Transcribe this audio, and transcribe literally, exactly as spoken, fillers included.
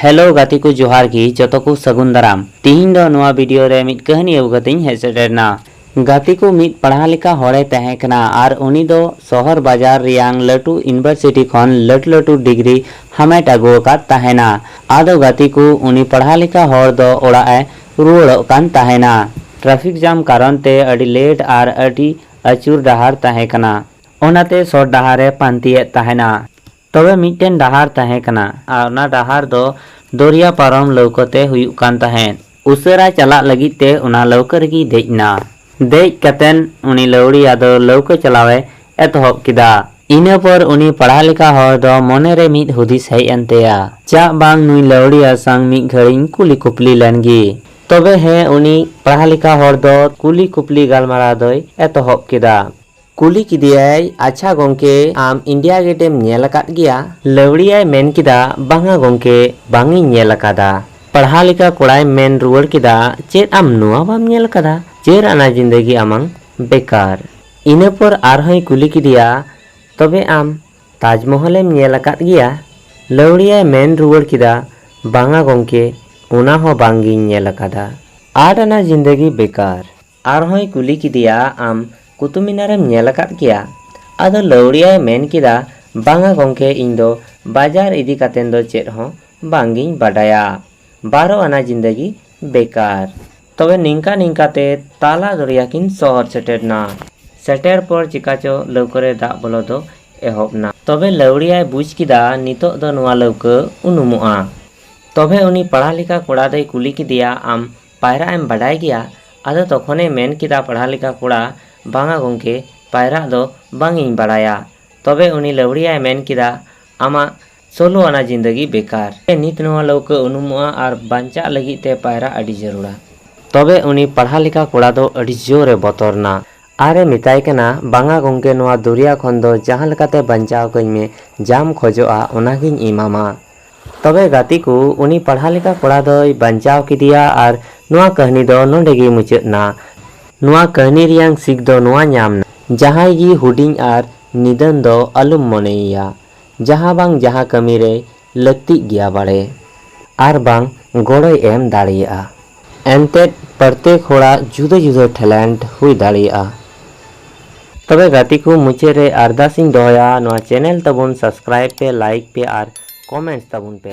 Hello ᱜᱟᱛᱮ ᱠᱚ, ᱡᱚᱦᱟᱨ ᱜᱮ᱾ ᱡᱚᱛᱚ ᱠᱚ ᱥᱟᱹᱜᱩᱱ ᱫᱟᱨᱟᱢ᱾ ᱛᱤᱦᱤᱧ ᱫᱚ ᱱᱚᱣᱟ video ᱨᱮ ᱢᱤᱫ ᱠᱟᱹᱦᱱᱤ ᱟᱹᱜᱩ ᱠᱟᱛᱮᱧ ᱦᱮᱡ ᱥᱮᱴᱮᱨ ᱮᱱᱟ᱾ ᱜᱟᱛᱮ ᱠᱚ, ᱢᱤᱫ ᱯᱟᱲᱦᱟᱣ ᱞᱮᱠᱟ ᱦᱚᱲᱮ ᱛᱟᱦᱮᱸ ᱠᱟᱱᱟ ᱟᱨ ᱩᱱᱤ ᱫᱚ ᱥᱚᱦᱚᱨ ᱵᱟᱡᱟᱨ ᱨᱮᱭᱟᱝ ᱞᱟᱹᱴᱩ university ᱠᱷᱚᱱ ᱞᱟᱹᱴᱩ ᱞᱟᱹᱴᱩ degree ᱦᱟᱢᱮᱴ ᱟᱹᱜᱩ ᱟᱠᱟᱫ ᱛᱟᱦᱮᱱᱟ᱾ ᱟᱫᱚ ᱜᱟᱛᱮ ᱠᱚ, ᱩᱱᱤ ᱯᱟᱲᱦᱟᱣ ᱞᱮᱠᱟ ᱦᱚᱲ ᱫᱚ ᱚᱲᱟᱜ ᱮ ᱨᱩᱣᱟᱹᱲᱚᱜ ᱠᱟᱱ ᱛᱟᱦᱮᱱᱟ᱾ Traffic jam ᱠᱟᱨᱚᱱ ᱛᱮ ᱟᱹᱰᱤ late ᱟᱨ ᱟᱹᱰᱤ ᱟᱹᱪᱩᱨ ᱰᱟᱦᱟᱨ ᱛᱟᱦᱮᱸ ᱠᱟᱱᱟ, ᱚᱱᱟᱛᱮ ᱥᱚᱴ ᱰᱟᱦᱟᱨ ᱮ ᱯᱟᱱᱛᱮᱭᱮᱫ ᱛᱟᱦᱮᱱᱟ᱾ ᱛᱚᱵᱮ ᱢᱤᱫᱴᱮᱱ ᱰᱟᱦᱟᱨ ᱛᱟᱦᱮᱸ ᱠᱟᱱᱟ ᱟᱨ ᱚᱱᱟ ᱰᱟᱦᱟᱨ ᱫᱚ ᱫᱚᱨᱭᱟ ᱯᱟᱨᱚᱢ ᱞᱟᱹᱣᱠᱟᱹ ᱛᱮ ᱦᱩᱭᱩᱜ ᱠᱟᱱ ᱛᱟᱦᱮᱸᱫ᱾ ᱩᱥᱟᱹᱨᱟ ᱪᱟᱞᱟᱜ ᱞᱟᱹᱜᱤᱫ ᱛᱮ ᱚᱱᱟ ᱞᱟᱹᱣᱠᱟᱹ ᱨᱮᱜᱮᱭ ᱫᱮᱡ ᱮᱱᱟ᱾ ᱫᱮᱡ ᱠᱟᱛᱮᱱ ᱩᱱᱤ ᱞᱟᱹᱣᱲᱤᱭᱟ ᱫᱚ ᱞᱟᱹᱣᱠᱟᱹ ᱪᱟᱞᱟᱣᱮ ᱮᱛᱚᱦᱚᱵ ᱠᱮᱫᱟ᱾ ᱤᱱᱟᱹ ᱯᱚᱨ ᱩᱱᱤ ᱯᱟᱲᱦᱟᱣ ᱞᱮᱠᱟ ᱦᱚᱲ ᱫᱚ ᱢᱚᱱᱮ ᱨᱮ ᱢᱤᱫ ᱦᱩᱫᱤᱥ ᱦᱮᱡ ᱮᱱ ᱛᱟᱭᱟ, ᱪᱟᱜ ᱵᱟᱝ ᱱᱩᱭ ᱞᱟᱹᱣᱲᱤᱭᱟ ᱥᱟᱝ ᱢᱤᱫ ᱜᱷᱟᱹᱲᱤᱧ ᱠᱩᱞᱤ ᱠᱩᱯᱞᱤ ᱞᱮᱱ ᱜᱮ᱾ ᱛᱚᱵᱮ ᱦᱮᱸ, ᱩᱱᱤ ᱯᱟᱲᱦᱟᱣ ᱞᱮᱠᱟ ᱦᱚᱲ ᱫᱚ ᱠᱩᱞᱤ ᱠᱩᱯᱞᱤ ᱜᱟᱞᱢᱟᱨᱟᱣ ᱫᱚᱭ ᱮᱛᱚᱦᱚᱵ ᱠᱮᱫᱟ᱾ ᱠᱩᱞᱤ ᱠᱮᱫᱮᱭᱟᱭ, "ᱟᱪᱪᱷᱟ ᱜᱚᱝᱠᱮ, ᱟᱢ ᱤᱱᱰᱤᱭᱟ ᱜᱮᱴᱮᱢ ᱧᱮᱞ ᱟᱠᱟᱫ ᱜᱮᱭᱟ?" ᱞᱟᱹᱣᱲᱤᱭᱟᱭ ᱢᱮᱱ ᱠᱮᱫᱟ, "ᱵᱟᱝᱟ ᱜᱚᱝᱠᱮ, ᱵᱟᱝ ᱤᱧ ᱧᱮᱞ ᱟᱠᱟᱫᱟ᱾" ᱯᱟᱲᱦᱟᱣ ᱞᱮᱠᱟ ᱠᱚᱲᱟᱭ ᱢᱮᱱ ᱨᱩᱣᱟᱹᱲ ᱠᱮᱫᱟ, "ᱪᱮᱫ ᱟᱢ ᱱᱚᱣᱟ ᱵᱟᱢ ᱧᱮᱞ ᱟᱠᱟᱫᱟ? ᱪᱮᱫ ᱟᱱᱟ ᱡᱤᱱᱫᱟᱹᱜᱤ ᱟᱢᱟᱝ ᱵᱮᱠᱟᱨ?" ᱤᱱᱟᱹ ᱯᱚᱨ ᱟᱨᱦᱚᱸᱭ ᱠᱩᱞᱤ ᱠᱮᱫᱮᱭᱟ, "ᱛᱚᱵᱮ ᱟᱢ ᱛᱟᱡᱽᱢᱚᱦᱚᱞᱮᱢ ᱧᱮᱞ ᱟᱠᱟᱫ ᱜᱮᱭᱟ?" ᱞᱟᱹᱣᱲᱤᱭᱟᱭ ᱢᱮᱱ ᱨᱩᱣᱟᱹᱲ ᱠᱮᱫᱟ, "ᱵᱟᱝᱟ ᱜᱚᱝᱠᱮ, ᱚᱱᱟ ᱦᱚᱸ ᱵᱟᱝ ᱜᱤᱧ ᱧᱮᱞ ᱟᱠᱟᱫᱟ᱾" ᱟᱴ ᱟᱱᱟ ᱡᱤᱱᱫᱟᱹᱜᱤ ᱵᱮᱠᱟᱨ᱾ ᱟᱨᱦᱚᱸᱭ ᱠᱩᱞᱤ ᱠᱮᱫᱮᱭᱟ, "ᱟᱢ ᱠᱩᱛᱩᱵ ᱢᱤᱱᱟᱨᱮᱢ ᱧᱮᱞ ᱟᱠᱟᱫ ᱜᱮᱭᱟ?" ᱟᱫᱚ ᱞᱟᱹᱣᱲᱤᱭᱟᱭ ᱢᱮᱱ ᱠᱮᱫᱟ, "ᱵᱟᱝᱟ ᱜᱚᱝᱠᱮ, ᱤᱧ ᱫᱚ ᱵᱟᱡᱟᱨ ᱤᱫᱤ ᱠᱟᱛᱮᱱ ᱫᱚ ᱪᱮᱫ ᱦᱚᱸ ᱵᱟᱝᱜᱤᱧ ᱵᱟᱰᱟᱭᱟ᱾" ᱵᱟᱨᱚ ᱟᱱᱟ ᱡᱤᱱᱫᱟᱹᱜᱤ ᱵᱮᱠᱟᱨ᱾ ᱛᱚᱵᱮ ᱱᱤᱝᱠᱟ ᱱᱤᱝᱠᱟ ᱛᱮ ᱛᱟᱞᱟ ᱫᱚᱨᱭᱟ ᱠᱤᱱ ᱥᱚᱦᱚᱨ ᱥᱮᱴᱮᱨ ᱱᱟ᱾ ᱥᱮᱴᱮᱨ ᱯᱚᱨ ᱪᱤᱠᱟ ᱪᱚ ᱞᱟᱹᱣᱠᱟᱹ ᱨᱮ ᱫᱟᱜ ᱵᱚᱞᱚ ᱫᱚ ᱮᱦᱚᱵ ᱱᱟ᱾ ᱛᱚᱵᱮ ᱞᱟᱹᱣᱲᱤᱭᱟᱭ ᱵᱩᱡᱽ ᱠᱮᱫᱟ, ᱱᱤᱛᱚᱜ ᱫᱚ ᱱᱚᱣᱟ ᱞᱟᱹᱣᱠᱟᱹ ᱩᱱᱩᱢᱚᱜᱼᱟ᱾ ᱛᱚᱵᱮ ᱩᱱᱤ ᱯᱟᱲᱦᱟᱣ ᱞᱮᱠᱟ ᱠᱚᱲᱟ ᱫᱚᱭ ᱠᱩᱞᱤ ᱠᱮᱫᱮᱭᱟ, "ᱟᱢ ᱯᱟᱭᱨᱟᱜ ᱮᱢ ᱵᱟᱰᱟᱭ ᱜᱮᱭᱟ?" ᱟᱫᱚ ᱛᱚᱠᱷᱚᱱᱮ ᱢᱮᱱ ᱠᱮᱫᱟ ᱯᱟᱲᱦᱟᱣ ᱞᱮᱠᱟ ᱠᱚᱲᱟ, "ᱵᱟᱝᱟ ᱜᱚᱝᱠᱮ, ᱯᱟᱭᱨᱟᱜ ᱫᱚ ᱵᱟᱝ ᱤᱧ ᱵᱟᱲᱟᱭᱟ᱾" ᱛᱚᱵᱮ ᱩᱱᱤ ᱞᱟᱹᱣᱲᱤᱭᱟᱭ ᱢᱮᱱ ᱠᱮᱫᱟ, "ᱟᱢᱟᱜ ᱥᱳᱞᱳ ᱟᱱᱟ ᱡᱤᱱᱫᱟᱹᱜᱤ ᱵᱮᱠᱟᱨ᱾ ᱱᱤᱛ ᱱᱚᱣᱟ ᱞᱟᱹᱣᱠᱟᱹ ᱩᱱᱩᱢᱚᱜᱼᱟ ᱟᱨ ᱵᱟᱧᱪᱟᱜ ᱞᱟᱹᱜᱤᱫ ᱛᱮ ᱯᱟᱭᱨᱟᱜ ᱟᱹᱰᱤ ᱡᱟᱹᱨᱩᱲᱟ᱾" ᱛᱚᱵᱮ ᱩᱱᱤ ᱯᱟᱲᱦᱟᱣ ᱞᱮᱠᱟ ᱠᱚᱲᱟ ᱫᱚ ᱟᱹᱰᱤ ᱡᱳᱨᱮ ᱵᱚᱛᱚᱨ ᱱᱟ ᱟᱨᱮ ᱢᱮᱛᱟᱭ ᱠᱟᱱᱟ, "ᱵᱟᱝᱟ ᱜᱚᱝᱠᱮ, ᱱᱚᱣᱟ ᱫᱚᱨᱭᱟ ᱠᱷᱚᱱ ᱫᱚ ᱡᱟᱦᱟᱸ ᱞᱮᱠᱟᱛᱮ ᱵᱟᱧᱪᱟᱣ ᱠᱟᱹᱧ ᱢᱮ, ᱡᱟᱢ ᱠᱷᱚᱡᱚᱜᱼᱟ ᱚᱱᱟᱜᱤᱧ ᱮᱢᱟᱢᱟ᱾" ᱛᱚᱵᱮ ᱜᱟᱛᱮ ᱠᱚ, ᱩᱱᱤ ᱯᱟᱲᱦᱟᱣ ᱞᱮᱠᱟ ᱠᱚᱲᱟ ᱫᱚᱭ ᱵᱟᱧᱪᱟᱣ ᱠᱮᱫᱮᱭᱟ ᱟᱨ ᱱᱚᱣᱟ ᱠᱟᱹᱦᱱᱤ ᱫᱚ ᱱᱚᱰᱮ ᱜᱮ ᱢᱩᱪᱟᱹᱫ ᱱᱟ᱾ ᱱᱚᱣᱟ ᱠᱟᱹᱦᱱᱤ ᱨᱮᱭᱟᱝ ᱥᱤᱠ ᱫᱚ ᱱᱚᱣᱟ ᱧᱟᱢ ᱱᱟ, ᱡᱟᱦᱟᱸᱭ ᱜᱮ ᱦᱩᱰᱤᱧ ᱟᱨ ᱱᱤᱫᱟᱹᱱ ᱫᱚ ᱟᱞᱚᱢ ᱢᱚᱱᱮᱭᱮᱭᱟ, ᱡᱟᱦᱟᱸ ᱵᱟᱝ ᱡᱟᱦᱟᱸ ᱠᱟᱹᱢᱤ ᱨᱮ ᱞᱟᱹᱠᱛᱤᱜ ᱜᱮᱭᱟ ᱵᱟᱲᱮ᱾ ᱟᱨ ᱵᱟᱝ ᱜᱚᱲᱚᱭ ᱮᱢ ᱫᱟᱲᱮᱭᱟᱜᱼᱟ᱾ ᱮᱱᱛᱮᱫ ᱯᱨᱚᱛᱮᱠ ᱦᱚᱲᱟᱜ ᱡᱩᱫᱟᱹ ᱡᱩᱫᱟᱹ talent ᱦᱩᱭ ᱫᱟᱲᱮᱭᱟᱜᱼᱟ᱾ ᱛᱚᱵᱮ ᱜᱟᱛᱮ ᱠᱚ, ᱢᱩᱪᱟᱹᱫ ᱨᱮ ᱟᱨᱫᱟᱥ ᱤᱧ ᱫᱚᱦᱚᱭᱟ, ᱱᱚᱣᱟ channel ᱛᱟᱵᱚᱱ subscribe ᱯᱮ, like ᱯᱮ ᱟᱨ comments ᱛᱟᱵᱚᱱ ᱯᱮ᱾